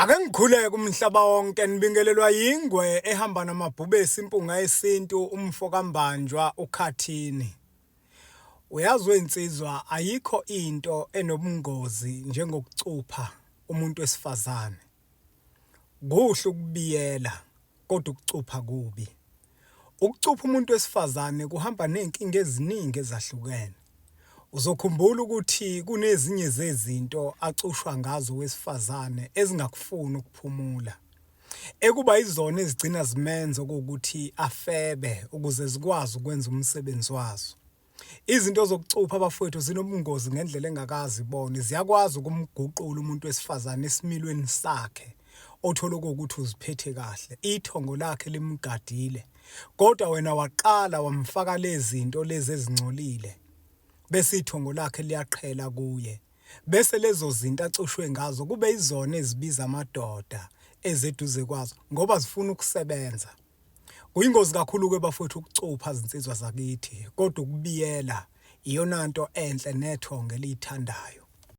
Ake ngikhuleke umhlaba wonke nibingelelwa yingwe ehamba namabhubesi impunga yesintu umfo kaMbanjwa uKhathini. Uyazi wensizwa ayikho into enobungozi njengokucupha umuntu wesifazane. Kuhle ukubiyela kodwa ukucupha kubi. Ukucupha umuntu wesifazane kuhamba nezinkinga eziningi ezahlukene. Uzokhumbula ukuthi kunezinye zezinto acushwa ngazo owesifazane ezingakufuni ukuphumula. Ekuba yizona ezigcina zimenza okuwukuthi afebe ukuze zikwazi ukwenza umsebenzi wazo. Izinto zokucupha bafowethu zinobungozi ngendlela engakaze ibonwe. Ziyakwazi ukumguqula umuntu wesifazane esimilweni sakhe othola ukuthi uziphethe kahle, ithongo lakhe limgadile. Kodwa wena waqala wamfaka lezi zinto lezi ezingcolile bese ithongo lakhe liyaqhela kuye. Bese lezo zinto acushwe ngazo kube izona ezibiza amadoda ezeduze kwazo ngoba zifuna ukusebenza. Kuyingozi kakhulu-ke bafowethu ukucupha zinsizwa zakithi kodwa ukubiyela iyona nto enhle nethongo eliyithandayo.